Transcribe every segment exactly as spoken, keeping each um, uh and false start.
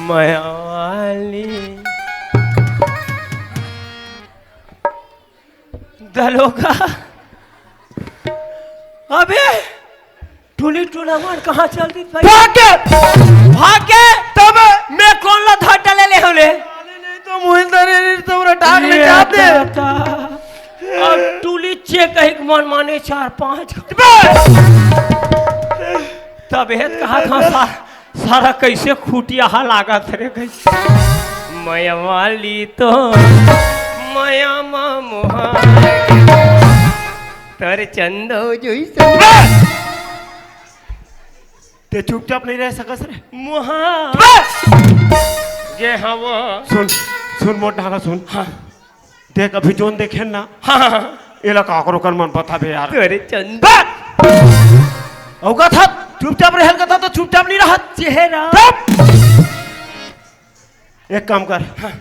मया वाली दरोगा। अबे, टूली टूला मन कहाँ चल दी भाई? भाग के। भाग के? तब मैं कौन ला धर डाले ले होले? अरे नहीं तो मुहिल धरे रे, तो पूरा टांग ले ये जाते। दादा। अब टूली चे कहे के मन माने चार पांच। बे! तब हेत कहा था सा, सारा कैसे खुटिया हा लागत रे कैसे? मया वाली तो मया मा मोहा। तर चंदो जुई से। ते चुपचाप नहीं रह सकस रे। मुहा। बस! ये हाँ वो। सुन, सुन मोर ढाका सुन। हाँ। देख अभी जोन देखे ना। हाँ, हाँ, हाँ। एला काकरो कर मन पता बे यार। अरे चंद। बस! औकात हत, चुपचाप रहल कथा तो चुपचाप नहीं रहत। चेहरा। चुप! एक काम कर। हाँ।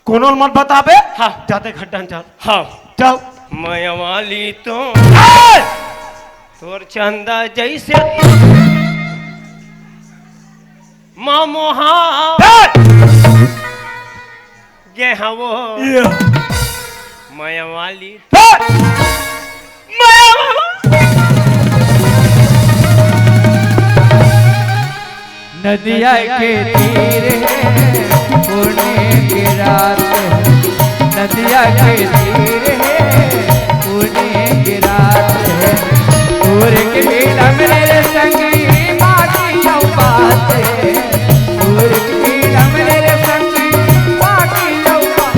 कोनो ल मत बताबे। हाँ। जाते घर डान चल। हाँ। चल। मया वाली तो ए! तोर चंदा जैसे मामोहा ए! गे हवो। ये। मया वाली ए! नदिया के तीर है, पुणे की रात है। नदिया के तीर है, पुणे की रात है। सूरज की पीड़ा मेरे संग बाकी नौबात है। सूरज की पीड़ा मेरे संग बाकी नौबात।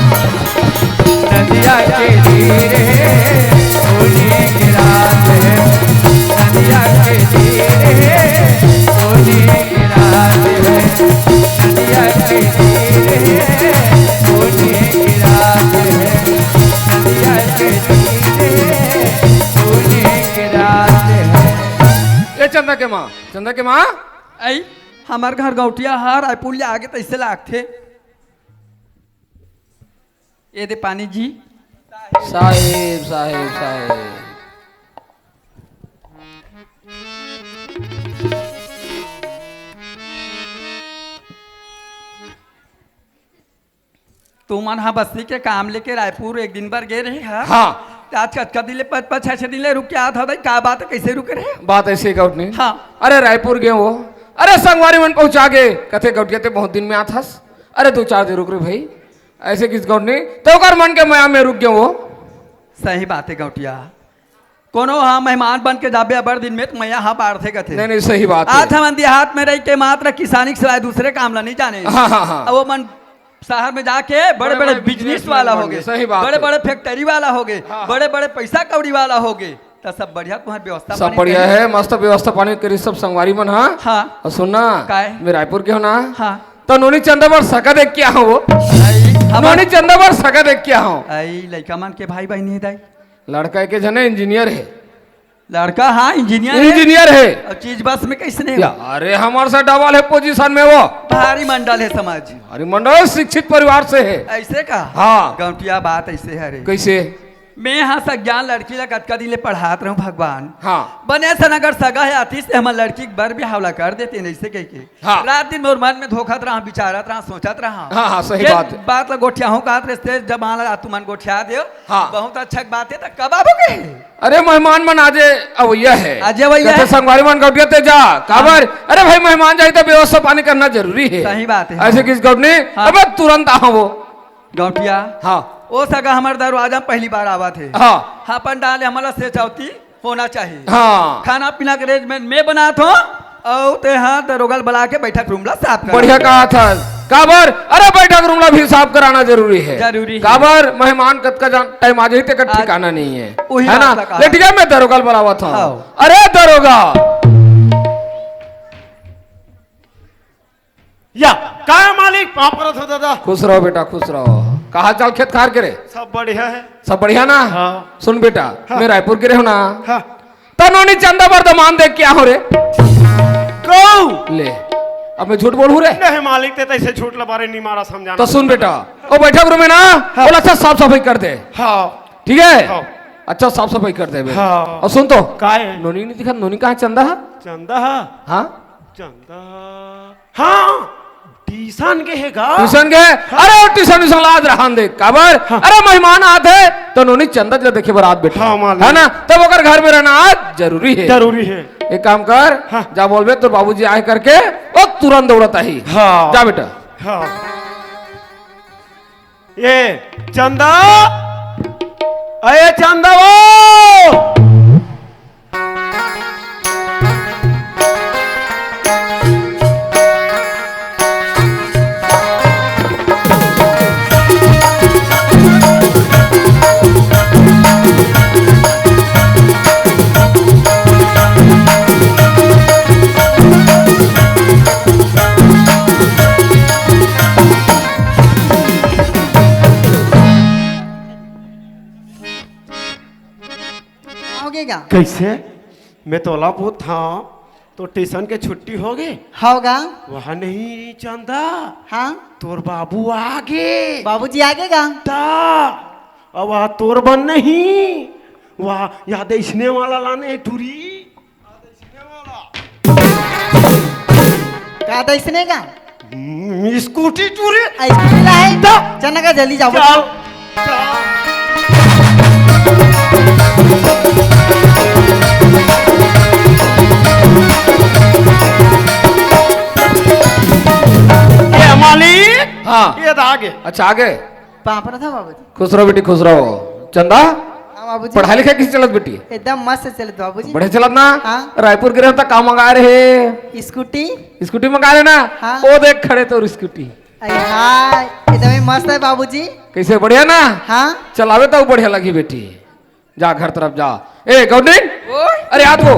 नदिया के तीर है, होली की रात है। नदिया के तीर है, होली की रात है। नदिया के तीर है, होली की रात है। नदिया के तीर है, होली की रात है। ए चंदा के माँ, चंदा के माँ। आई, हमार घर गौटिया हा रायपुर ले आगे तैसे लागथे। ये दे पानी जी। साहेब, साहेब, साहेब। तुमन हा बस्ती के काम लेके रायपुर एक दिन बर गे रहे हा? हाँ। त आज कतका दिन ले, पाँच, पाँच, छह, छह दिन ले रुक के आत हा भाई, का बात है, कैसे रुके रहे? बात ऐसे गौट ने। हाँ। अरे रायपुर गे वो, अरे संगवारी मन पहुंचा गे, कथे गौटिया ते बहुत दिन में आत हस, अरे दो चार दिन रुक रे भाई। ऐसे किस गौर नहीं, तो ओकर मन के मया में रुक गए वो। सही बात है गौटिया, कोनो हा मेहमान बन के जाबे अबर दिन में तो मया हा बाढ़थे कथे। नहीं, नहीं, सही बात है। आज हमन देहात में रह के मात्र किसानी के सिवाय दूसरे काम ला नहीं जाने। हाँ, हाँ, हाँ। अब वो मन शहर में जाके बड़े बड़े बड़े बिजनेस वाला हो गए, सही बात बड़े है। बड़े फैक्ट्री वाला हो गए, हाँ, हाँ। बड़े बड़े पैसा कौड़ी वाला हो गए। तो सब बढ़िया तुम्हारी व्यवस्था सब पानी बढ़िया सही? है, मस्त व्यवस्था पानी करी सब संगवारी मन। हाँ। हाँ। और सुनना, काय? मैं रायपुर के हो ना। हाँ। तो नोनी चंदा बर सगा देख के आहो वो। आई, हमार नोनी चंदा बर सगा देख के आहो। आई, लइका मन के भाई बहन नहीं दाई। लड़का के जने इंजीनियर है। लड़का, हाँ, इंजीनियर है। इंजीनियर है। और चीज बस में कैसे नहीं या, हो? अरे, हमारे साथ डबल है पोजीशन में वो। भारी मंडल है समाज। भारी मंडल है, शिक्षित परिवार से है। ऐसे का? हाँ। गौटिया बात ऐसे है रे। कैसे? मैं हा सज्ञान लड़की ला कतका दिन ले पढ़ात रहूं भगवान। हाँ। बने सन अगर सगा है आतिश ते हमर लड़की के बर बिहाव ला कर देते नहीं से कह के। हाँ। रात दिन मोर मन में धोखत रहा, विचारत रहा, सोचत रहा। हाँ, हाँ, सही ये बात है। बात ला गोठिया हूँ कहत रहे, जब आला तुमन गोठिया देव, हाँ। बहुत अच्छा बात है, तो कब आबो के? अरे मेहमान मन आजे अवैया है। आजे अवैया कहते है? संगवारी मन गौटिया ते जा, काबर? हाँ। अरे भाई मेहमान जाए तो व्यवस्था पानी करना जरूरी है। सही बात है। ऐसे किस गौट ने, हाँ। अबे तुरंत आहो वो। गौटिया। हाँ। ओ सगा हमर दरवाजा में पहली बार आवत हे। हाँ। अपन डाले हमला से चौथी होना चाहिए। हाँ। खाना पीना के अरेंजमेंट मैं बनात हूँ, और ते हाँ दरोगा ल बुला के बैठक रूम ला साफ कर। बढ़िया कहा था। काबर? अरे बैठक रूम ला भी साफ कराना जरूरी है। जरूरी है। काबर? मेहमान कतका जान टाइम आ जाए तेकर आज ठिकाना नहीं है। वही है ना? बात का कहा। ले ठीक है, मैं दरोगा ल बुलावत हूँ। आओ। अरे दरोगा। या, का है मालिक? पाँव परत हो दादा। खुश रहो बेटा, खुश रहो। का हाल चाल खेत खार के रे? सब बढ़िया है। सब बढ़िया ना? हाँ। सुन बेटा, हाँ। मैं रायपुर के रहे हो ना? हाँ। त नोनी चंदा बर दमान देख के आहो रे। कऊ? ले, अब मैं झूठ बोलूं रे? नहीं मालिक, ते तैसे झूठ ला बारे नहीं मारा समझाना। तो सुन बेटा, ओ बैठक रूम है ना? हाँ। बोला अच्छा साफ सफाई कर दे। हाँ। ठीक है? हाँ। अच्छा साफ सफाई कर दे बे। हाँ। और सुन तो। का है? नोनी नहीं दिखा, नोनी कहाँ चंदा है? चंदा है? हाँ। चंदा। हाँ। ट्यूशन गे हे गा? ट्यूशन गे? अरे, वो ट्यूशन, ट्यूशन ला आज रहन दे। काबर? हाँ। अरे, मेहमान आत हे, त नोनी चंदा ला देखे बर आत बेटा। हाँ, मालिक। है ना? तब ओकर घर में रहना आज जरूरी हे। जरूरी हे। एक काम कर, हाँ। जा बोलबे तोर बाबूजी आए करके, वो तुरंत दौड़त आही। हाँ। जा बेटा। हाँ। ए चंदा, अरे चंदा वो। होगे गा? कैसे? मैं तोला पूछत हँव, तो ट्यूशन के छुट्टी होगे? होगा। वहाँ नहीं चंदा। हाँ? तोर बाबू आगे। बाबूजी आगे गा? ता, अब वहाँ तोर बन नहीं, वहाँ याद इसने वाला लाने टूरी। का दइसने का? हम्म, स्कूटी टूरी। आ, स्कूटी ला है? दा। चल ना का जल्दी जाबो। चल। ये मालिक। हाँ। ये दा आगे। अच्छा, आगे। पाँव परत हँव बाबूजी। खुश रहो बेटी, खुश रहो। चंदा, हाँ बाबूजी। पढ़ाई लिखाई कइसे चलत बेटी? एकदम मस्त चलत बाबूजी। बढ़िया चलत ना? हाँ। रायपुर गे रहे त का मंगाए रहे? स्कूटी। स्कूटी मंगाए रहे ना? हाँ। वो देख खड़े तोर स्कूटी। अरे हाँ, एकदम मस्त हे बाबूजी। कइसे, बढ़िया ना? हाँ। चलाबे त बढ़िया लगही बेटी। जा घर तरफ जा। ए गौंडिन, ओए। अरे आ तो।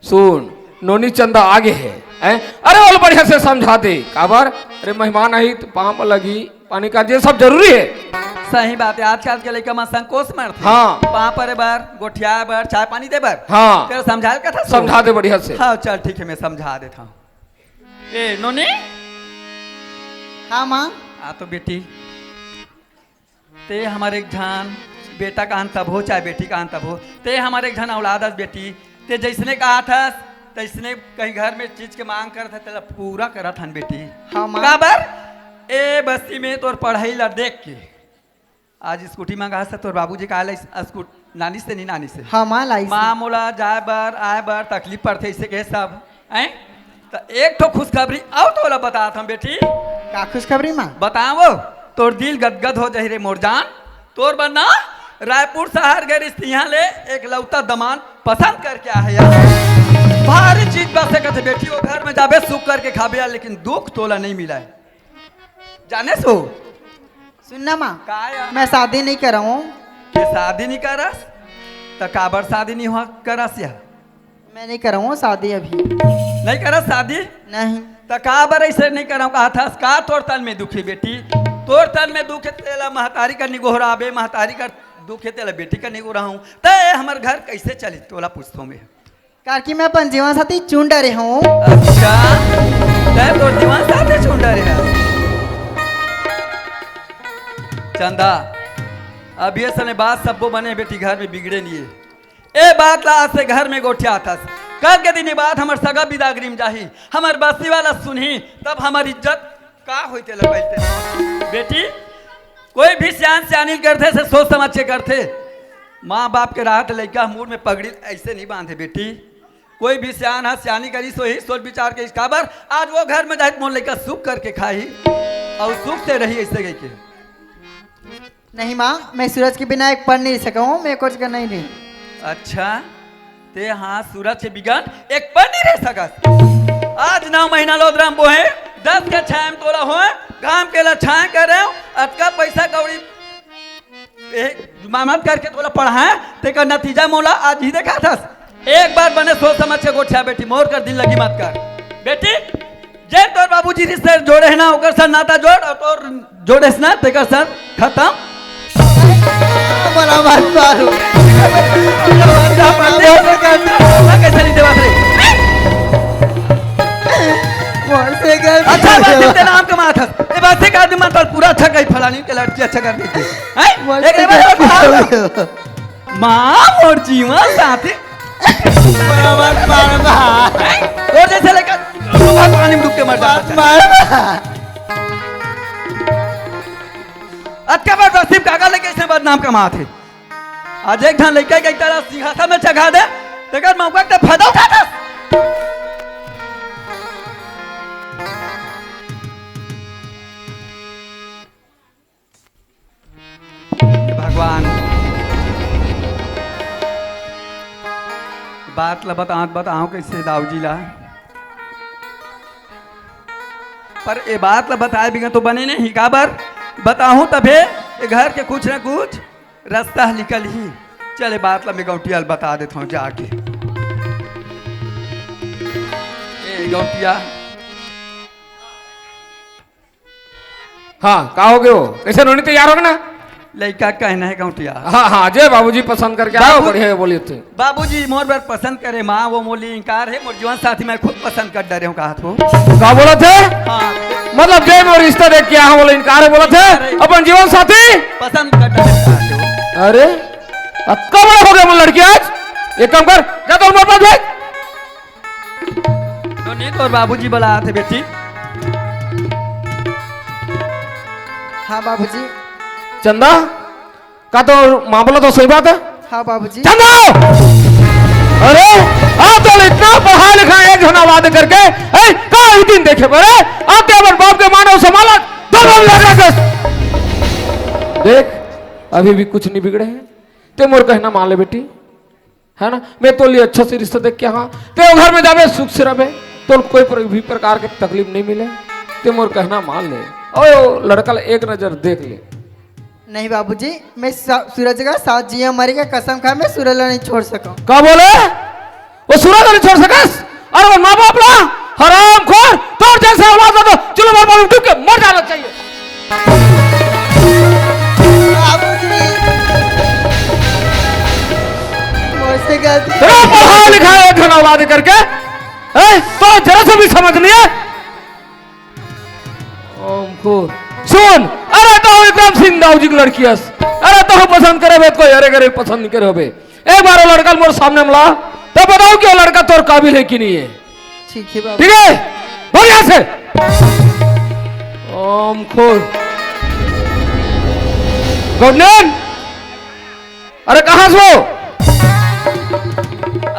सुन, नोनी चंदा आगे हे, हैं? अरे ओला बढ़िया से समझा दे। काबर? अरे मेहमान आही त पाँव लगही, पानी का, ये सब जरूरी हे। सही बात हे, आजकल के लइका मन संकोच मारथे। हाँ। पाँव परे बर, गोठियाए बर, चाय पानी दे बर। हाँ। तेला समझाए ल कथा सुन। समझा दे बढ़िया से। हाँ, चल ठीक हे, मैं समझा देथँव। ए नोनी। हाँ माँ। आ तो बेटी। तें हमर एक झन बेटा कहन तभो, चाहे बेटी कहन तभो, तें हमर एक झन औलाद अस बेटी। तें जइसने कहत हस, तइसने कहीं घर में चीज के मांग करत हस, तेला पूरा करत हन बेटी। हाँ, माँ। काबर? ए बस्ती में तोर पढ़ई ला देख के। आज स्कूटी मंगास त तोर बाबूजी का लाइस स्कूट-, लानिस ते नहीं लानिस ते? हाँ, माँ, लाइस। माँ मोला जाए बर, आए बर तकलीफ पड़थे, अइसे कहे सब। हैं? त एक ठो खुशखबरी अउ तोला बतात हँव बेटी। का खुशखबरी माँ? बतावँव, तोर दिल गदगद हो जाही रे मोर जान। तोर बर ना रायपुर शहर गे रिहिस, तिहाँ ले एकलौता दमांद पसंद करके आहे यार। भारी चीज बस हे कथे बेटी, वो घर में जाबे सुख करके खाबे यार, लेकिन दुख तोला नहीं मिलय। जानेस वो? सुन ना माँ, का यार? मैं शादी नहीं करँव। तें शादी नहीं करस? त काबर शादी नहीं हो करस यार? मैं नहीं करँव शादी अभी। नहीं करस शादी? नहीं। त काबर अइसे नहीं करँव कहत हस? का तोर तन में दुख हे बेटी? तोर तन में दुख हे, तेला महतारी कर निगोहराबे, महतारी कर दुख हे, तेला बेटी कर निगोहराहूँ। त ए हमर घर कइसे चलही? तोला पूछथँव मैं। काकि मैं अपन जीवन साथी चुन डरे हँव। अच्छा, तैं तोर जीवन साथी चुन डरे हस। चंदा, अब ये सने बात सब्बो बने बेटी, घर में बिगड़े नहीं हे। ए बात ला आज से घर में गोठियाथस। कल के दिन ये बात हमर सगा बिदागरी में जाही, हमर बस्ती वाला सुनही, तब हमर इज्जत का होई तेला पहले ते। बेटी, कोई भी सियान सियानी करथे से सोच समझ के करथे। माँ बाप के रहत लइका मुड़ में पगड़ी अइसे नहीं बांधे बेटी। कोई भी सियान ह सियानी करिस होही, सोच विचार के इस काबर आज वो घर में जाए त मोर लइका सुख करके खाही अउ सुख से रही अइसे कहिके। नहीं माँ, मैं सूरज के बिना एक पल नहीं रह सकँव, मैं कुछ का नहीं रही। अच्छा, ते हाँ सूरज के बिगन एक पल नहीं रह सकस। आज नौ महीना लोदरा म बोहे, दस के छाया म तोला होय, घाम के ला छाया करे, अतका पैसा कौड़ी ए, मेहनत करके तोला पढ़ाए, तेकर नतीजा मोला आज ही देखाथस। एक बार बने सोच समझ के गोठिया बेटी, मोर कर दिल लगी मत कर। बेटी, जे तोर बाबूजी रिश्ते जोड़े हे ना, ओकर साथ नाता जोड़, अउ तोर जोड़े हे ना, तेकर साथ खतम। बराबर मारो। कैसे नहीं देवा रे? मोर से गलती अच्छा, बात तेरा नाम के माथा। ए, बात से का दिमाग पर पूरा अच्छा कहीं फलानी के लड़की अच्छा कर देती। हैं? मोर एक से बार गलती। माँ, मोर जीवन साथी। बराबर, बराबर। हैं? और जैसे लइका, पानी में डूब के मर जा। मार। अतका बड़ नसीब काकर ले कइसे बदनाम कमात हे। आज एक झन लइका के तरह सिंहासन में चघा दे, तेकर मौका के फायदा उठाथस। हे भगवान, बात ल बतावत बताओ कइसे दाऊ जी ला, पर ए बात ल बताए बिना तो बने नहीं, काबर बताहूं तभे ए घर के कुछ न कुछ रस्ता निकलही। चल, ए बात ल मैं गौंटिया ल बता देत हूं जाके। ए गौंटिया, हाँ, का हो गयो? कइसे नोनी, तैयार हो गे ना? लइका कहना हे गौंटिया। हाँ, हाँ, जे बाबूजी पसंद करके आओ, बाबू-, बढ़िया बोली थे। बाबूजी मोर बर पसंद करे, माँ वो मोली इनकार हे, मोर जीवन साथी मैं खुद पसंद कर डरे हूँ, कहा तो। का बोलत हे? हाँ। मतलब जे मोर रिश्ता देख के आए हंव, बोले इनकार हे बोलत हे? अरे। अपन जीवन साथी? पसंद कर डरे हूँ, कहा तो। अरे, अतका बड़ा हो गया मोर लड़की आज। एक काम कर, जा तो मोर पास भेज। तो नहीं, तोर बाबूजी बलात हे बेटी। हाँ बाबूजी। चंदा, का तोर माँ बोलत हे सही बात हे? हाँ बाबूजी। चंदा! अरे, आप तो इतना पढ़ा लिखा एक झन आबाद करके, ए, का ही दिन देखे बरे? आप तो अपन बाप के मान अउ सम्मान ला, दो बार लगा दस। देख, अभी भी कुछ नहीं बिगड़े हे। ते मोर कहना मान ले बेटी। है ना, मैं तोर लिए अच्छा से रिश्ता देख के, हाँ, ते ओ घर में जाबे, सुख से रहबे, तोर कोई प्र-, भी प्रकार के तकलीफ नहीं मिले। ते मोर कहना मान ले, ओ लड़का ला एक नजर देख ले। नहीं बाबूजी, मैं सा-, सूरज का साथ जिया मरे के कसम खाए, मैं सूरज ला नहीं छोड़ सकूं। का बोले? वो सूरज ला नहीं छोड़ सकस? अरे वो माँ बाप ला, हरामखोर, तोर जैसे औलाद ला तो चूल्हा में डूब के मर जाना चाहिए। बाबूजी, मुझसे गलती तेरा पढ़ा लिखा एक घना वादे करके, हैं? तो जरा सा भी समझ नहीं है। ओम को सुन, अरे तो विक्रम सिंह दाऊ जी की लड़की हस, अरे तो पसंद करे बे कोई, अरे करे पसंद नहीं करे हो बे। एक बार वो लड़का मोर सामने मिला, तब बताओ कि वो लड़का तोर काबिल है कि नहीं है। ठीक है बाबू। ठीक है, भाग यहाँ से। ओम खोल। गुड नाइट। अरे कहाँ से हो?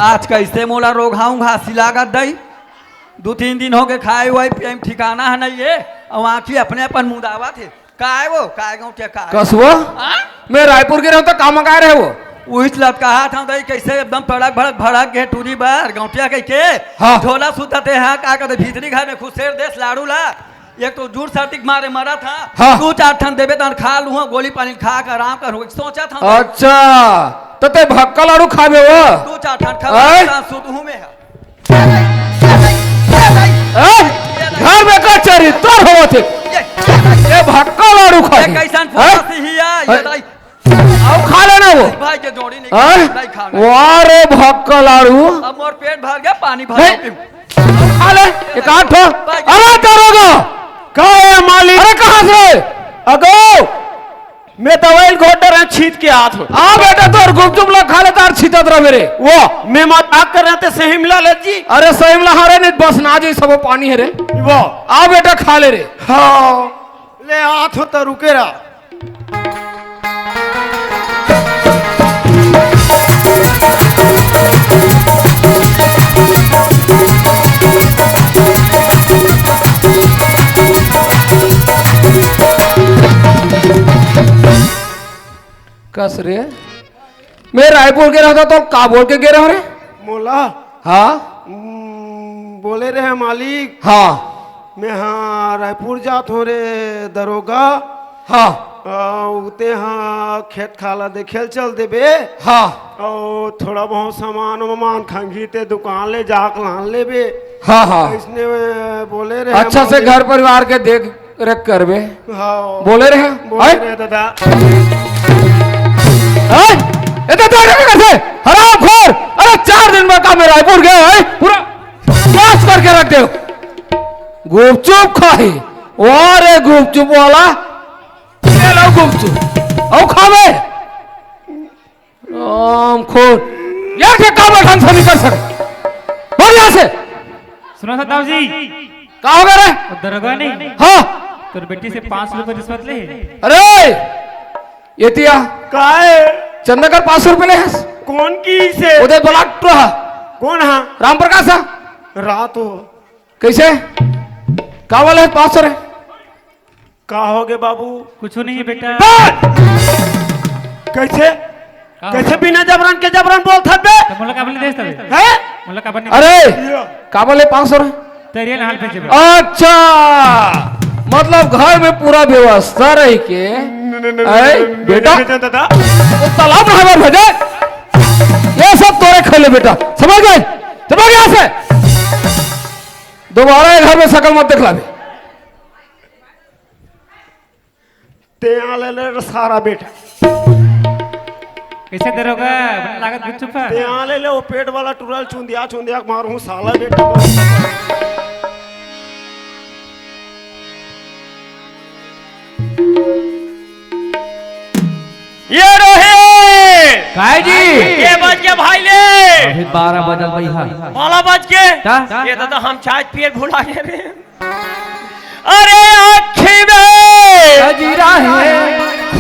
आज कइसे मोला रोगहा उघासी लागत दई। दू तीन दिन होगे खाए हुए पिए में ठिकाना हे नहीं ये, अउ आँखी अपने अपन मुदावत हे। काय वो? काय गौंटिया काय? कस वो? हाँ? मैं रायपुर गे रहेंव त का मंगाए रहे वो? उहिच लत कहाथंव दई, कइसे एकदम तड़क भड़क भड़क गे टूरी बर गौंटिया कहिके। हाँ। झोला सुतत हे, हाँ, का कहते भीतरी घर में खुसेर देस लाड़ू ला। एक तो जूड़ सर्दी के मारे मरत हंव। हाँ। दू चार ठन देबे तहन खा लूहूं, गोली पानी खा के आराम करहूं, सोचत हंव। अच्छा, त ते भक्का लाड़ू खाबे वो? दू चार ठन खा आय? तहन सुतहूं मैं। ए? घर में का चरित्र होवत हे? ये, ये भक्का लाड़ू खाही। ये कैसन हैं? फुफासी ही है, ये हैं? दाई। अउ खा लेना वो। भाई के जोड़ी नहीं हैं? खाना, नहीं खाना। वाह रे भक्का लाड़ू। अब मोर पेट भर गया, पानी भर नहीं। पीऊं। खा ले, एक आध ठो। भाई। अरे दरोगा। का हे मालिक? अरे कहाँ से? अगो। मैं दवाई घोट रहा, छीत के हाथ में। आ बेटा, तोर गुपचुप ला खा ले, तार छीतत रह मेरे। वो, मैं मजाक कर रहा था, सही मिला ले जी। अरे सही मिला, हाँ रे, नहीं बस ना जी, सब पानी है रे। वो। आ बेटा, खा ले रे। हाँ, ले हाथ हो तो रुके रहा। कस रे, मैं रायपुर गे रहेंव तो का बोल के गे रहेंव रे? मोला? हाँ। हम्म, बोले रहे मालिक। हाँ। मैं हाँ रायपुर जात हंव रे दरोगा। हाँ। आ, उते हाँ खेत खाला देखे ल चल देबे। हाँ। अउ थोड़ा बहुत सामान वामान खंगी ते दुकान ले जाके लान लेबे। हाँ, हाँ। इसने बोले रहे अच्छा से मालिक। घर परिवार के देख रख करबे। हाँ। बोले रहे? बोले हैं? रहे दादा। हैं? ए दादा, रे कैसे? हरामखोर! अरे चार दिन में का मैं रायपुर गया है, पूरा नाश करके रख दे। गुपचुप खाही। वाह रे गुपचुप वाला। ये लो गुपचुप। अउ खाबे। हरामखोर। ये के काम ढंग से नहीं कर सकते। बोल यहाँ से। सुनो सरदार जी। का हो गे रे? वो दरोगा नहीं? हाँ। तोर बेटी से पाँच सौ रुपए रिश्वत ले। अरे, ये तिया। काय? चंदा कर पाँच सौ रुपए ले हस। कोन कहिसे? उदय बलाट रहा। कोन हा? राम प्रकाश हा। रात हो। कइसे? का वाला हे पाँच सौ रे? का हो गे बाबू? कुछू नहीं हे बेटा। बस! कइसे? का हो? कइसे बिना जबरन के जबरन बोलत हस बे? त मोला काबर नइ देस तबे? हैं? मोला काबर नइ अरे! ये। काबर ले पाँच सौ रे? तरिया नहाय भेजे बर। अच्छा, मतलब घर में पूरा व्यवस्था रहिके, न-, न-, न-, अरे, न-, न-, बेटा, न-, न-, दादा। वो तालाब नहाय बर भेजे, ये सब तोरे खेल हे बेटा, समझ गे? चल भाग यहाँ से, दोबारा ये घर में सकल मत देखलाबे। तें आ ले ले रे सारा बेटा। कइसे दरोगा? बने लागत गुपचुप हे। तें आ ले ले, वो पेट वाला टुरा ल चुंदिया चुंदिया के मारहूँ साला बेटा। ये रहे। काय जी? के बज गे भाई ले? अभी बारह बजल भाई हा। बारह बज गे? का? ये तो, तो हम चाय पिए भुला गे रे। अरे आँखी में गजरा हे।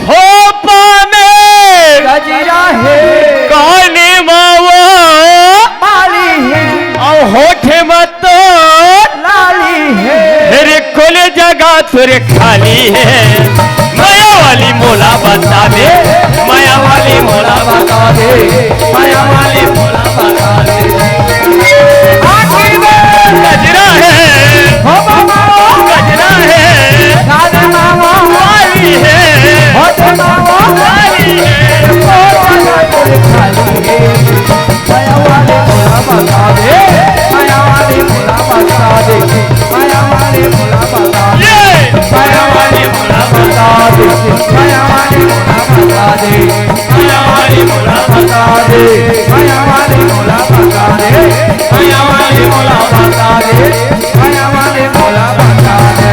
खोपा में गजरा हे। काने मावा माली हे। अउ होठे म तो लाली हे। रे कोन जगह तोर खाली हे। मया वाली मोला बता दे, मया वाली मोला बता दे, मया वाली मोला बता दे। आँखी में गजरा हे, हो बाबा। गजरा हे, दादा मामा। वाली हे, हो मामा। वाली हे। ओ दादा तोर खाली हे। मया वाली मोला बता दे, मया वाली मोला बता दे, मया वाली मोला बता दे, ये। मया वाली मोला बता दे, मया वाली मोला बता दे, मया वाली मोला बता दे, मया वाली मोला बता दे, मया वाली मोला बता दे, मया वाली मोला बता दे।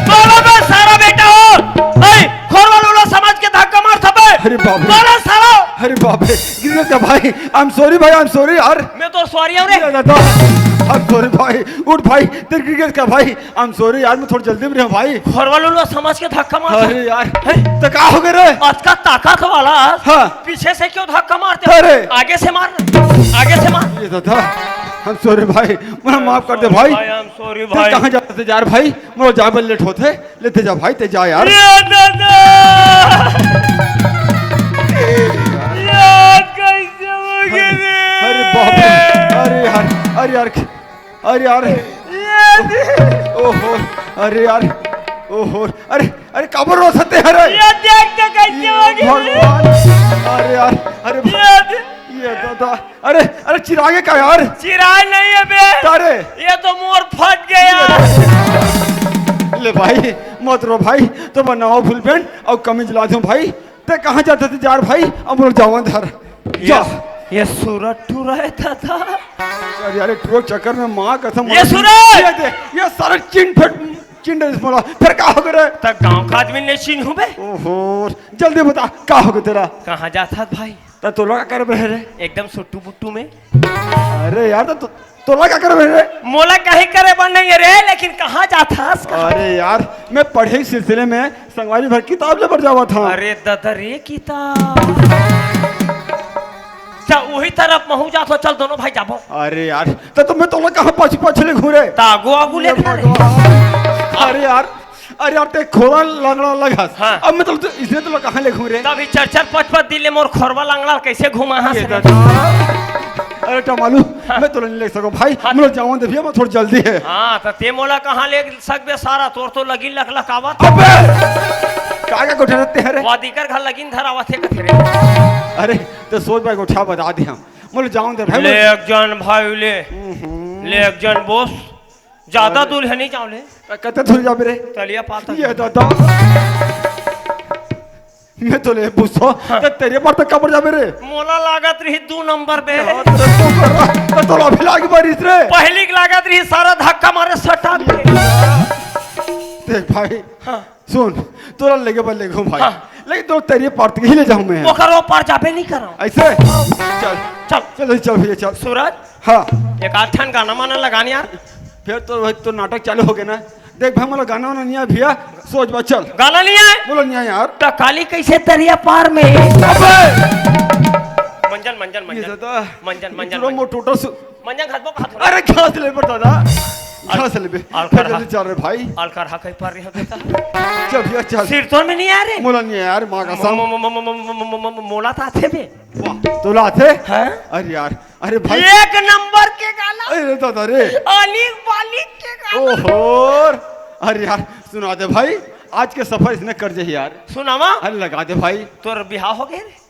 बोलो बे सारा बेटा हो। ए, खोरवा लूला समाज के धक्का मारत हबे। अरे बाप रे। बोलो सारा। अरे बाप रे, गिर गया भाई। I'm sorry भाई, I'm sorry यार। मैं तो sorry हूँ रे। ये दादा, I'm sorry भाई। उठ भाई, तेरे गिर गया भाई? I'm sorry यार, मैं थोड़ा जल्दी में रहा भाई। खोरवा लूला समाज के धक्का मार। अरे यार, हैं? तो का हो गे रे? आज का ताकत वाला। हाँ। पीछे से क्यों धक्का मारते हो? अरे। आगे से मार, आगे से मार। ये दादा, I'm sorry भाई, मोला माफ कर दे भाई। भाई, I'm sorry तें भाई। कहाँ जात हस यार भाई? मोला जाय बर लेट होथे। ले तें जा भाई, तें जा यार। ये दादा! यार, कैसे हो गए रे? अरे बाप रे, अरे यार, अरे यार, अरे यार, ये दे- ओहो, अरे यार, ओहो, अरे, अरे, काबर रोवत हस तें रे? ये देख तो कैसे हो गए रे? भगवान, अरे यार, अरे ये दे- ये दादा, अरे, अरे, चिरागे का यार? चिराग नहीं है बे। अरे। ये तो मोर फट गया। ले भाई, मत रो भाई, तो बनाओ फुल पैंट अउ कमीज ला दो भाई। तें कहाँ जात हस यार भाई? अब लोग जावन धर। जा। ये, ये सूरत टूरा है दादा। अरे यार, टूरा चक्कर में माँ कसम। ये सूरत! ये दे, ये सारा चिन फट, चिन दे इसमें। फिर का हो गे रे? त गाँव का आदमी नहीं चिन्हूँ बे। ओहो, जल्दी बता, का हो गे तेला? कहाँ जात हस भाई? त तोला का करे बर हे रे? एकदम सुट्टू बुट्टू में। अरे यार, त तो, तोला का करे बर हे रे? मोला कहीं करे बर नहीं हे रे, लेकिन कहाँ जात हस? अरे यार, मैं पढ़े के सिलसिले में संगवारी भर किताब ले बर जावत हँव। अरे ददा रे किताब। चल, वही तरफ महूँ जात हँव, चल दोनों भाई जाबो। अरे यार, त, त मैं तोला कहाँ पाछू पाछू ले घूरे? त आगू आगू ले घूरे। अरे यार, अरे यार, तें खोरा लंगड़ा लगस। हाँ। अब मैं तो, तो इसने तो कहाँ ले घूम रे? तभी चार चार पाँच पाँच दिन ले मोर खोरवा लंगड़ा कैसे घुमा हस ये रे? दादा। अरे टमालू, हाँ। मैं तो नहीं ले सकूँ भाई। हाँ। मैं जाऊँ दे भैया, मैं थोड़ी जल्दी है। हाँ, तो तें मोला कहाँ ले सकबे सारा, तोर तो लगिन लकलकावत। अबे! का का गोठा रहते हैं रे? वादिकर घर लगिन धरावत हे कथे रे। अरे, तो सोच भाई गोठा बता दे हम। मैं जाऊँ दे भाई, ले मैं एक जन भाई ले। हम्म। ले एक जन बोस। ज्यादा अरे। दूर हे नहीं जाओ ले। त कते दूर जाबे रे? तलिया पाता। ये दादा। मैं तो ले पूछो, हाँ। त तेरे पर तक कबर जाबे रे? मोला लागत रही दू नंबर बे। यार, तेरे तो कर रहा, त तो अभी लाग मारिस रे। पहली के लागत रही सारा धक्का मारे सटा के। देख भाई, हाँ। सुन, तोला लेगे बर लेगो भाई। हाँ। लेकिन तो तेरे पार तक ही ले जाऊँ मैं। ओकर ओ पार जाबे नहीं करो। ऐसे? चल। चल। चल, चल भैया, चल। सूरज। हाँ। एक आध ठन गाना माना लगान यार। फिर तो वही तो नाटक चालू हो गया ना। देख भाई, मोला गाना वाना नहीं आय भैया, सोच बात चल। गाना नहीं आय? मोला नहीं आय यार। त काली कैसे तरिया पार में? अबे! मंजन, मंजन, ये मंजन। दादा, मंजन, ये मंजन, चलो मंजन। मो टोटल सु- मंजन खात बो, खात बो। अरे घास ले पर दादा, घास ले बे। आल फिर कर जल्दी हा। चल रे भाई। आल कर हा कहीं पर रही हो बेटा। चल भैया चल। सिर तोर में नहीं आय रे। मोला नहीं आय यार, माँ कसम। म-, म-, मोला तो आथे बे। वाह, तोला आथे? हाँ? अरे यार, अरे भाई। एक नंबर के गाना। अरे दादा रे। अलीक बालिक के गाना। ओहो। अरे यार, सुना दे भाई, आज के सफर इसने कर जाही यार। सुनावा? अरे लगा दे भाई। तोर बिहाव हो गए रे?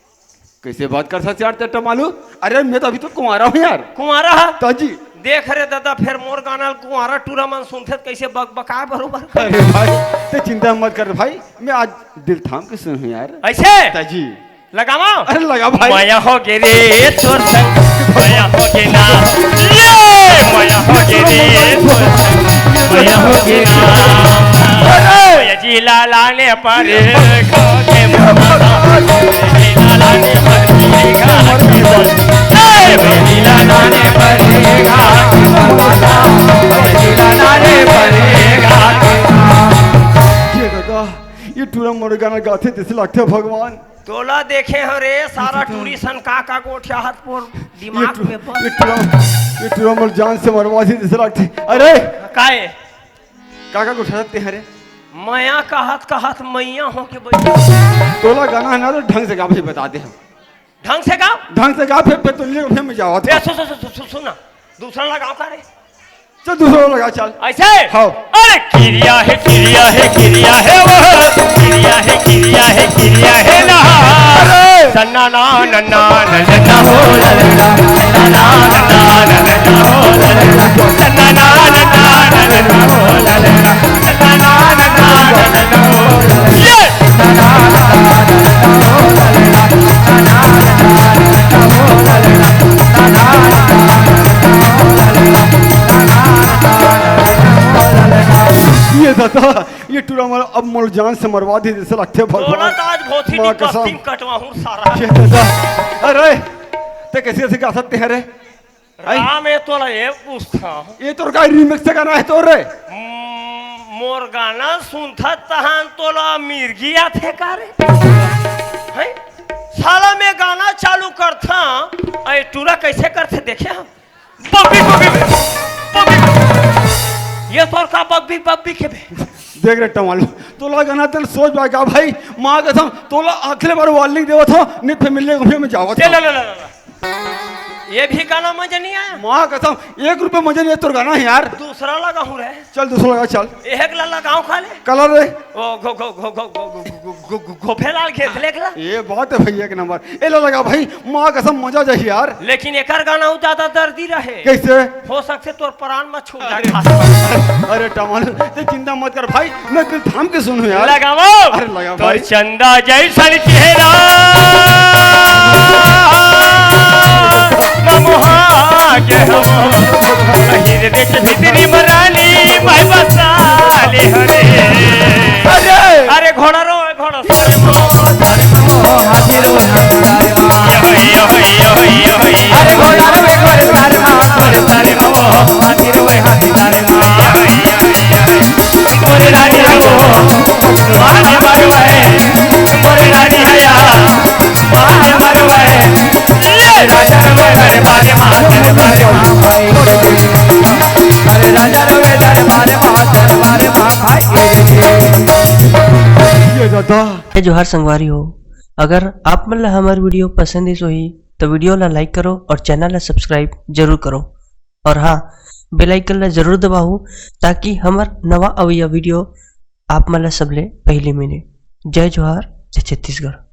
कैसे बात कर सकते यार, ते टमालू? अरे मैं तो अभी तो कुंवारा हूँ यार। कुंवारा है? ताजी। देख रे दादा, फिर मोर गाना ल कुंवारा टूरा मन सुनथे त कैसे बकबकाए बरोबर। अरे भाई, ते चिंता मत कर भाई, मैं आज दिल थाम के सुनहूँ यार। ऐसे? ताजी। लगावा? अरे लगा भाई। मया हो गे रे तोर संग, मया हो गे ना। ले, मया हो गे रे तोर संग, मया हो गे ना। अरे! मया जी लाला ने परे खो के मया जी लाला ने परे खो के मया। ए, मया जी लाला ने परे खो के मया जी लाला ने परे खो के। ये दादा, ये टूरा मोर गाना गाथे जैसे लगथे भगवान। तोला देखे हो रे, सारा टूरी सन का का गोठिया हाथ पोर ये दिमाग टू-, में बस। ये टूरा, ये टूरा मोर जान से मरवा दी जैसे लगथे। अरे! काहे? का का गोठिया हाथ ते हरे? मया कहत कहत मैया हो के बैठ। तोला गाना है ना तो ढंग से गा भाई, बता दे हम। ढंग से गाओ। ढंग से गा, फिर, फिर तो ले, फिर मैं जावा ए, था। सु-, सु-, सु-, सु-, सुन ना, दूसरा लगाओ का रे? चल, दूसरा लगा, चल। ऐसे? हाँ। अरे किरिया है, किरिया है, किरिया है वो, किरिया है, किरिया है, किरिया है ना। अरे! सन्ना ना, नन्ना, नन्ना हो, ला, ला, ला, सन्ना ना, नन्ना, नन्ना हो, ला, ला, ला, सन्ना ना, नन्ना, नन्ना हो, ला, ला, ला, सन्ना ना, नन्ना, नन्ना हो, ला, ला, ला। ये! ये दादा, ये टूरा मोला अब मोर जान से मरवा दे जैसे लगथे भगवान। तोला तो आज भोथी माँ की कसम। बस्ती में कटवाहूँ सारा। ये दादा, अरे, ते कैसे कैसे गा सकते हैं रे? आई? राम, ये तोला ये पूछता हूँ। ये तोर का remix से गाना है तोर रे? हम्म, मोर गाना सुनथा तहान तोला मिर्गी आथे का रे? हैं? साला मैं गाना चालू करथा, ए टूरा कैसे करथे देखे हम? बब्बी, बब्बी, बब्बी। ये तोर का बब्बी, बब्बी के बे? देख रे टमालू, तोला गाना तेन सोच बा का भाई? माँ कसम, तोला आखिरी बार warning देवत हो, नहीं फिर मिलने को फिर मैं जावत ले, हो। ले, ले, ले, ले। ये भी गाना मजा नहीं आया। माँ कसम, एक रुपये मजा नहीं है तोर गाना है यार। दूसरा लगाऊं रे। चल दूसरा लगा, चल। एक ला लगाऊं खाले। कलर रे। ओ, घो, घो, घो, घो, घो, घो, घो, घो, घो, घोफेलाल घेत लेख ला। ये बात है भैया, एक नंबर। ए ला लगा भाई, माँ कसम मजा जाही यार। लेकिन एकर गाना उ ज्यादा दर्दी रहे। कैसे? हो सकथे तोर प्राण में छू जाए अरे, खास। अरे टमालू, ते चिंता मत कर भाई, मैं दिल थाम के सुनूं यार। लगावो। अरे लगा तोर भाई। चंदा जैसन चेहरा, ममुहा के हम, कहीं रे देख भीतरी मरानी, मैं बसा ले हरे। अरे! अरे घोड़ा रो, घोड़ा। ये दादा। जय जोहार संगवारी हो, अगर आप मन ला हमर video पसंद आइस होही, तो video ला like करो और channel ला subscribe जरूर करो। और हाँ, bell icon ला जरूर दबाओ, ताकि हमर नवा अवइया video आप मन ला सबले पहली मिले। जय जोहार, जय छत्तीसगढ़।